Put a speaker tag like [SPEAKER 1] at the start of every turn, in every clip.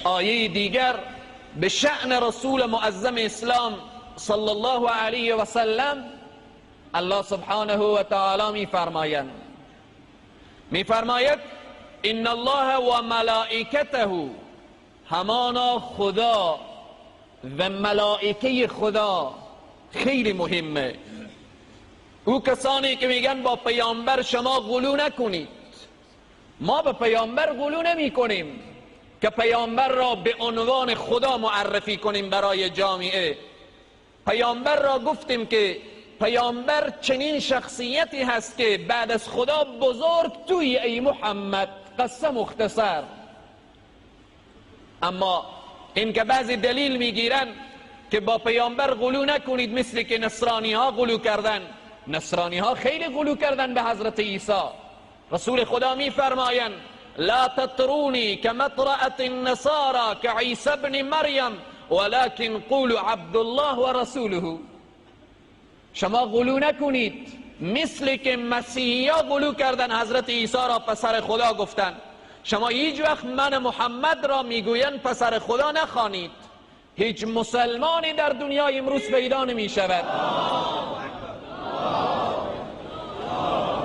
[SPEAKER 1] آیه دیگر به شأن رسول معظم اسلام صلی الله علیه و سلم الله سبحانه و تعالی میفرمایند، میفرماید ان الله و ملائکته، همانا خدا و ملائکه خدا. خیلی مهمه. او کسانی که میگن با پیامبر شما غلو نکنید، ما به پیامبر غلو نمی کنیم که پیامبر را به عنوان خدا معرفی کنیم برای جامعه. پیامبر را گفتیم که پیامبر چنین شخصیتی هست که بعد از خدا بزرگ توی ای محمد، قصه مختصر. اما این که بعضی دلیل میگیرن که با پیامبر غلو نکنید، مثل که نصرانی ها غلو کردن. نصرانی ها خیلی غلو کردن به حضرت عیسی. رسول خدا میفرمایند لا تطرونی كمطرأة النصارى كعیسی ابن مریم ولكن قولوا عبد الله ورسوله. شما غلو نکنید مثل که مسیحی ها غلو کردن حضرت عیسی را پسر خدا گفتن. شما هیچ وقت من محمد را میگویند پسر خدا نخوانید. هیچ مسلمانی در دنیای امروز پیدا نمی شود.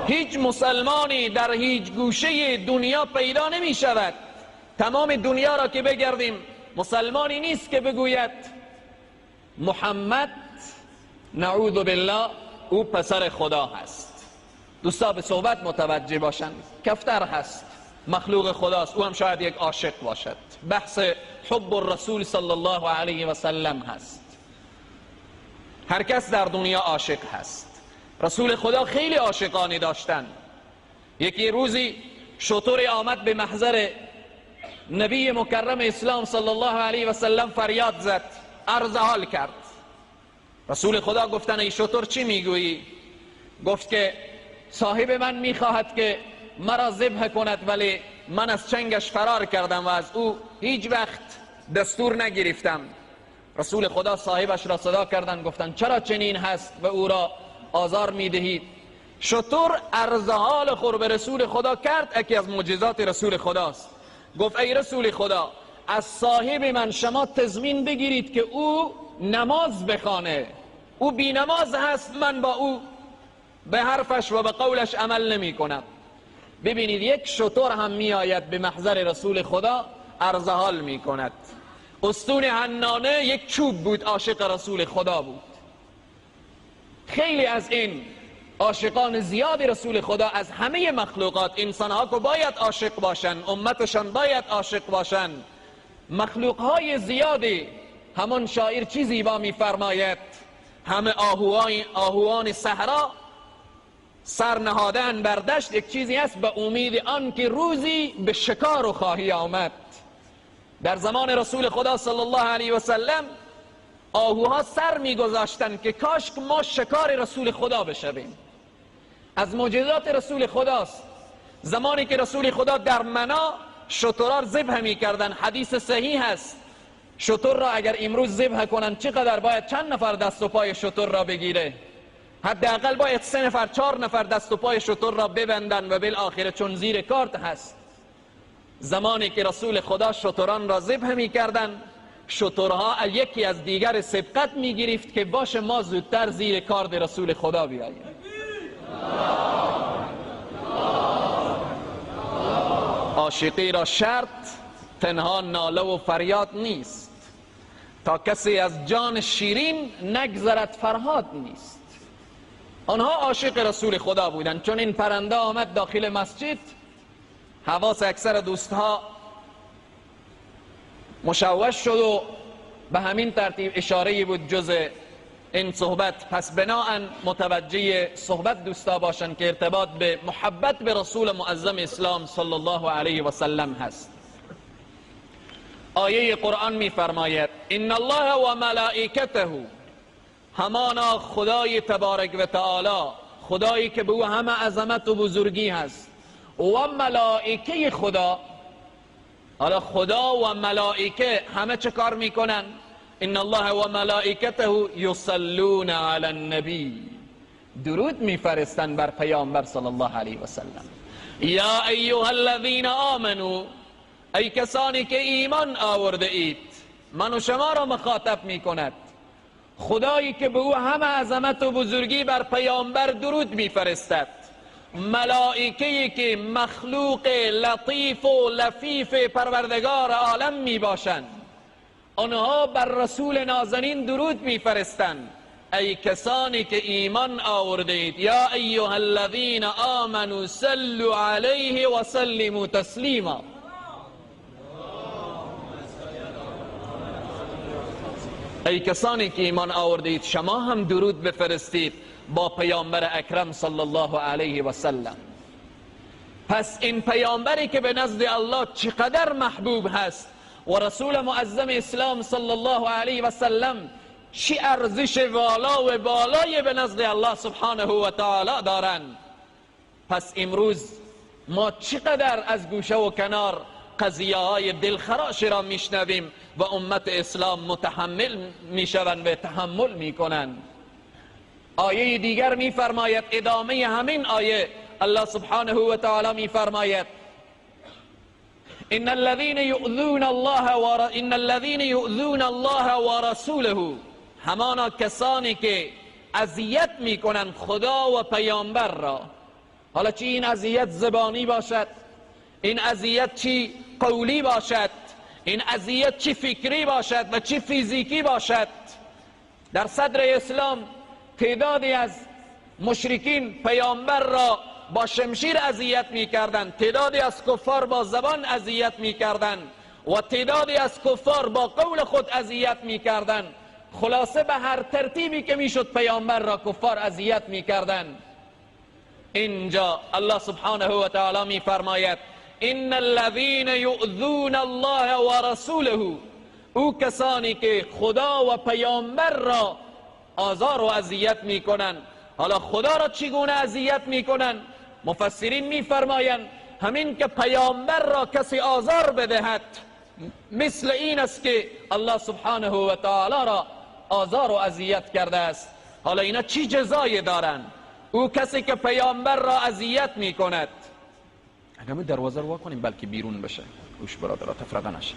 [SPEAKER 1] هیچ مسلمانی در هیچ گوشه دنیا پیدا نمی شود. تمام دنیا را که بگردیم مسلمانی نیست که بگوید محمد نعوذ بالله او پسر خدا هست. دوستا به صحبت متوجه باشند. کفتر هست، مخلوق خداست، او هم شاید یک عاشق باشد. بحث حب الرسول صلی الله علیه و سلم هست. هر کس در دنیا عاشق هست. رسول خدا خیلی عاشقانی داشتن. یکی روزی شتر آمد به محضر نبی مکرم اسلام صلی الله علیه و سلم، فریاد زد، عرض حال کرد. رسول خدا گفتن ای شتر چی میگویی؟ گفت که صاحب من میخواهد که مرا ذبح کند، ولی من از چنگش فرار کردم و از او هیچ وقت دستور نگرفتم. رسول خدا صاحبش را صدا کردن، گفتن چرا چنین هست و او را آزار میدهید؟ شتر عرض حال خور به رسول خدا کرد، یکی از معجزات رسول خداست. گفت ای رسول خدا، از صاحب من شما تضمین بگیرید که او نماز بخوانه، او بی نماز هست، من با او به حرفش و به قولش عمل نمی کنم. ببینید یک شتر هم می آید به محضر رسول خدا، عرض حال می کند. استون حنانه یک چوب بود، عاشق رسول خدا بود. خیلی از این عاشقان زیادی رسول خدا از همه مخلوقات، انسانها که باید عاشق باشن، امتشان باید عاشق باشن، مخلوقهای زیادی. همان شاعر چی زیبا میفرماید: همه آهوان صحرا سر نهادن بر دشت، یک چیزی هست به امید آن که روزی به شکار خواهی آمد. در زمان رسول خدا صلی الله علیه و سلم آهوها سر میگذاشتن که کاش ما شکار رسول خدا بشویم. از معجزات رسول خداست. زمانی که رسول خدا در منا شترها ذبح میکردن، حدیث صحیح هست، شتر را اگر امروز ذبح کنن چقدر باید چند نفر دست و پای شتر را بگیره؟ حداقل باید 3 نفر 4 نفر دست و پای شتر را ببندن و بالآخره چون زیر کارت هست. زمانی که رسول خدا شتران را ذبح میکردن، شترها یکی از دیگر سبقت میگرفت که باشه ما زودتر زیر کارد رسول خدا بیاییم. عاشقی را شرط تنها ناله و فریاد نیست، تا کسی از جان شیرین نگذرد فرهاد نیست. آنها عاشق رسول خدا بودند. چون این پرنده آمد داخل مسجد، حواس اکثر دوستها مشوش شد و به همین ترتیب اشاره بود جز این صحبت. پس بناءً متوجه صحبت دوستا باشن که ارتباط به محبت به رسول معظم اسلام صلی الله علیه و سلم هست. آیه قرآن میفرماید ان الله و ملائکته، همانا خدای تبارک و تعالی، خدایی که به او همه عظمت و بزرگی هست، و ملائکه خدا. حالا خدا و ملائکه همه چه کار میکنن؟ ان الله و ملائکته یصلون علی النبی، درود میفرستن بر پیامبر صلی الله علیه و سلم. یا ایها الذین آمنوا، ای کسانی که ایمان آورده اید، من و شما را مخاطب می کند. خدایی که به او همه عظمت و بزرگی بر پیامبر درود میفرستد، ملائکه‌ای که مخلوق لطیف و لفیف پروردگار عالم می باشند، آنها بر رسول نازنین درود میفرستند. ای کسانی که ایمان آورده اید، یا ایها الذین آمنوا صلوا علیه و سلموا تسلیما. ای کسانی که ایمان آورده اید، شما هم درود بفرستید با پیامبر اکرم صلی الله علیه و سلم. پس این پیامبری که به نزد الله چقدر محبوب هست و رسول معظم اسلام صلی الله علیه و سلم چی ارزش والا و بالای به نزد الله سبحانه و تعالی دارند. پس امروز ما چقدر از گوشه و کنار قضیه های دلخراش را میشنویم و امت اسلام متحمل میشوند و تحمل میکنند. آیه دیگر میفرماید، ادامه همین آیه الله سبحانه و تعالی میفرماید ان الذين يؤذون الله ورسوله، همانا کسانی که اذیت میکنند خدا و پیامبر را. حالا چی این اذیت زبانی باشد، این اذیت چی قولی باشد، این اذیت چی فکری باشد و چی فیزیکی باشد. در صدر اسلام تعدادی از مشرکین پیامبر را با شمشیر اذیت میکردند، تعدادی از کفار با زبان اذیت میکردند و تعدادی از کفار با قول خود اذیت میکردند. خلاصه به هر ترتیبی که میشد پیامبر را کفار اذیت میکردند. اینجا الله سبحانه و تعالی میفرماید ان الذين يؤذون الله ورسوله، او کسانی که خدا و پیامبر را آزار و اذیت میکنند. حالا خدا را چگونه اذیت میکنند؟ مفسرین میفرمایند همین که پیامبر را کسی آزار بدهد مثل این است که الله سبحانه و تعالی را آزار و اذیت کرده است. حالا اینا چی جزایی دارند؟ او کسی که پیامبر را اذیت میکند، اگر ما دروازه رو وا کنیم بلکه بیرون بشه، اوش برادرها تفرقه نشه.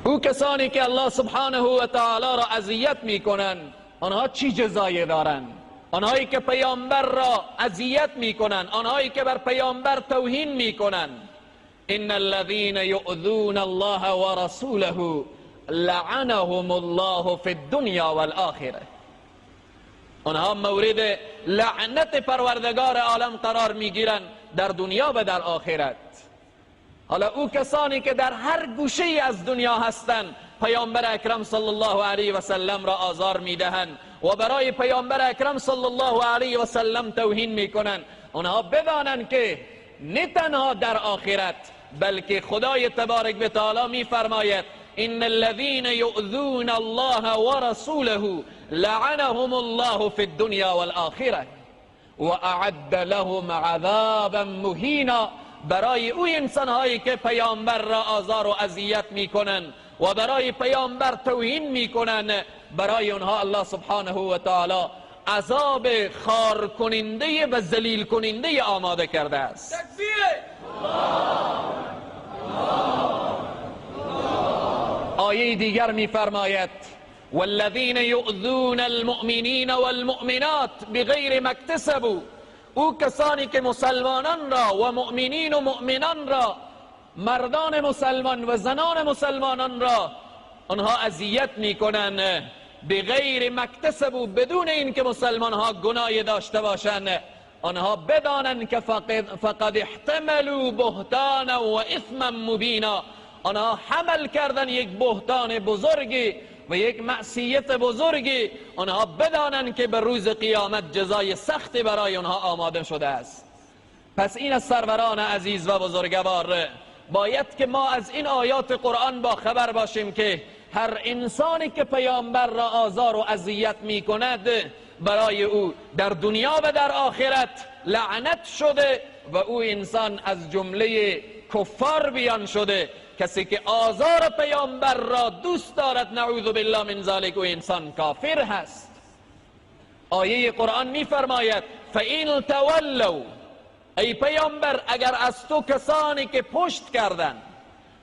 [SPEAKER 1] او کسانی که الله سبحانه و تعالی را اذیت میکنند آنها چی جزایی دارند؟ آنهایی که پیامبر را اذیت میکنند، آنهایی که بر پیامبر توهین میکنند. ان الذين يؤذون الله ورسوله لعنهم الله في الدنيا والآخرة، آنها مورد لعنت پروردگار عالم قرار میگیرند در دنیا و در آخرت. حالا او کسانی که در هر گوشه از دنیا هستند پیامبر اکرم صلی الله علیه و سلم را آزار میدهند و برای پیامبر اکرم صلی الله علیه و سلم توهین میکنند، آنها بدانند که نه تنها در آخرت بلکه خدای تبارک و تعالی میفرماید ان الذين يؤذون الله ورسوله لعنهم الله في الدنيا والآخرة واعد لهم عذابا مهینا. برای او انسانهایی که پیامبر را آزار و اذیت میکنند و برای پیامبر توهین میکنند، برای اونها الله سبحانه و تعالی عذاب خار کننده و ذلیل کننده آماده کرده است.
[SPEAKER 2] تکبیر!
[SPEAKER 1] آیه دیگر میفرماید والذین یؤذون المؤمنین والمؤمنات بغیر ما اکتسبوا، او کسانی که مسلمانان را و مؤمنین و مؤمنان را، مردان مسلمان و زنان مسلمانان را آنها اذیت میکنند بغیر ما اکتسبوا، بدون اینکه مسلمان ها گناهی داشته باشند، آنها بدانند که فقد احتملوا بهتانا و اثما مبینا، آنها حمل کردن یک بهتان بزرگی و یک معصیت بزرگی، آنها بدانند که به روز قیامت جزای سختی برای آنها آماده شده است. پس این از سروران عزیز و بزرگوار، باید که ما از این آیات قرآن با خبر باشیم که هر انسانی که پیامبر را آزار و اذیت می کند برای او در دنیا و در آخرت لعنت شده و او انسان از جمله کفار بیان شده. کسی که آزار پیامبر را دوست دارد نعوذ بالله من ذلک، او انسان کافر هست. آیه قرآن میفرماید فإن تولوا، ای پیامبر، اگر از تو کسانی که پشت کردن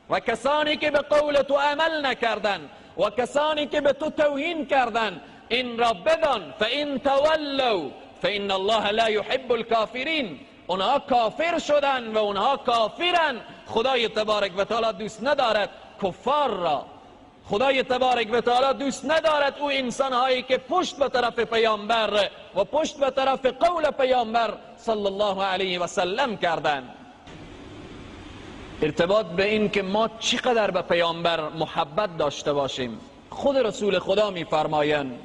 [SPEAKER 1] و کسانی که به قول تو عمل نکردن و کسانی که به تو توهین کردن، این را بدان، فان تولوا فان الله لا يحب الكافرین. اونها کافر شدن و اونها کافرن، خدای تبارک و تعالی دوست ندارد کفار را. خدای تبارک و تعالی دوست ندارد او انسانهایی که پشت به طرف پیامبر و پشت به طرف قول پیامبر صلی الله علیه و سلم کردن. ارتباط به این که ما چقدر به پیامبر محبت داشته باشیم، خود رسول خدا میفرمایند،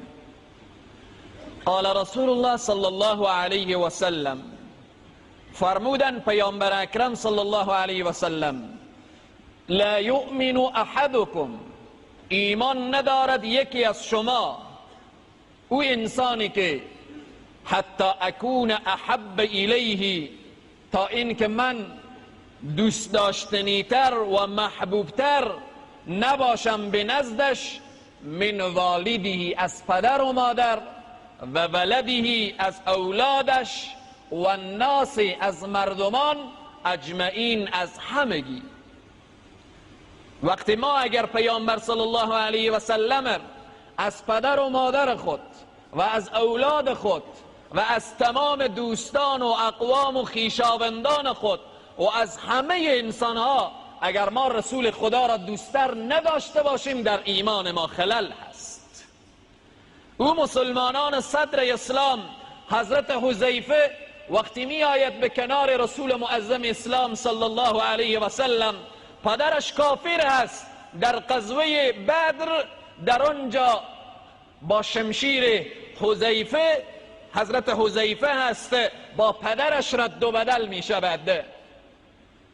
[SPEAKER 1] قال رسول الله صلی الله علیه و سلم، فرمودن پیامبر اکرم صلی الله علیه و سلم، لا یؤمن احدکم، ایمان ندارد یکی از شما، او انسانی که حتی اکون احب الیه، تا اینکه من دوست داشتنیتر و محبوبتر نباشم به نزدش، من والده، از پدر و مادر، و ولده، از اولادش، و الناس، از مردمان، اجمعین، از همگی. وقتی ما اگر پیامبر صلی الله علیه و سلم از پدر و مادر خود و از اولاد خود و از تمام دوستان و اقوام و خویشاوندان خود و از همه انسانها اگر ما رسول خدا را دوستتر نداشته باشیم، در ایمان ما خلل هست. او مسلمانان صدر اسلام، حضرت حذیفه وقتی می آید به کنار رسول معظم اسلام صلی الله علیه و سلم، پدرش کافر هست، در غزوه بدر در آنجا با شمشیر حذیفه، حضرت حذیفه هست، با پدرش رد و بدل می شود.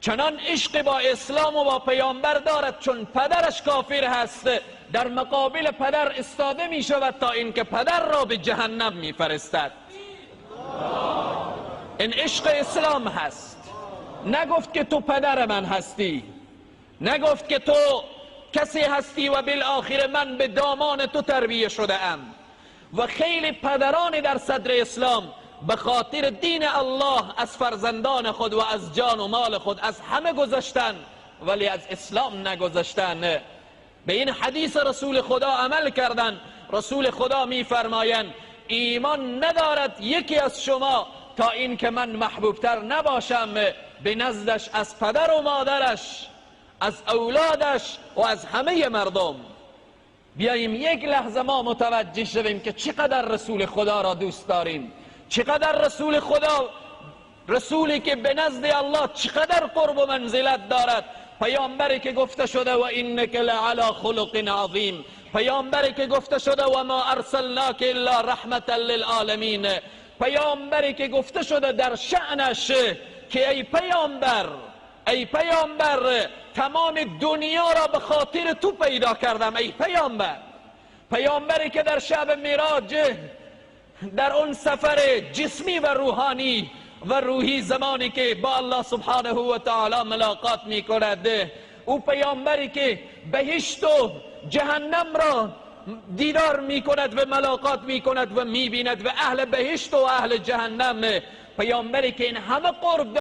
[SPEAKER 1] چنان عشق با اسلام و با پیامبر دارد، چون پدرش کافر هست، در مقابل پدر استاده می شود تا اینکه پدر را به جهنم می فرستد. این عشق اسلام هست. نگفت که تو پدر من هستی، نگفت که تو کسی هستی و بالآخر من به دامان تو تربیه شده ام. و خیلی پدران در صدر اسلام به خاطر دین الله از فرزندان خود و از جان و مال خود از همه گذشتن، ولی از اسلام نگذشتن. به این حدیث رسول خدا عمل کردن. رسول خدا میفرمایند ایمان ندارد یکی از شما تا اینکه من محبوبتر نباشم به نزدش از پدر و مادرش، از اولادش و از همه مردم. بیاییم یک لحظه ما متوجه شویم که چقدر رسول خدا را دوست داریم، چقدر رسول خدا، رسولی که به نزد الله چقدر قرب و منزلت دارد، پیامبری که گفته شده و انک لعلی خلق عظیم، پیامبری که گفته شده و ما ارسلناک الا رحمة للعالمین، پیامبری که گفته شده در شأنش که ای پیامبر، ای پیامبر تمام دنیا را به خاطر تو پیدا کردم، ای پیامبر. پیامبری که در شب معراج، در اون سفر جسمی و روحانی و روحی زمانی که با الله سبحانه و تعالی ملاقات می کند، او پیامبری که بهشت و جهنم را دیدار می کند و ملاقات می کند و می بیند و اهل بهشت و اهل جهنم، پیامبری که این همه قرب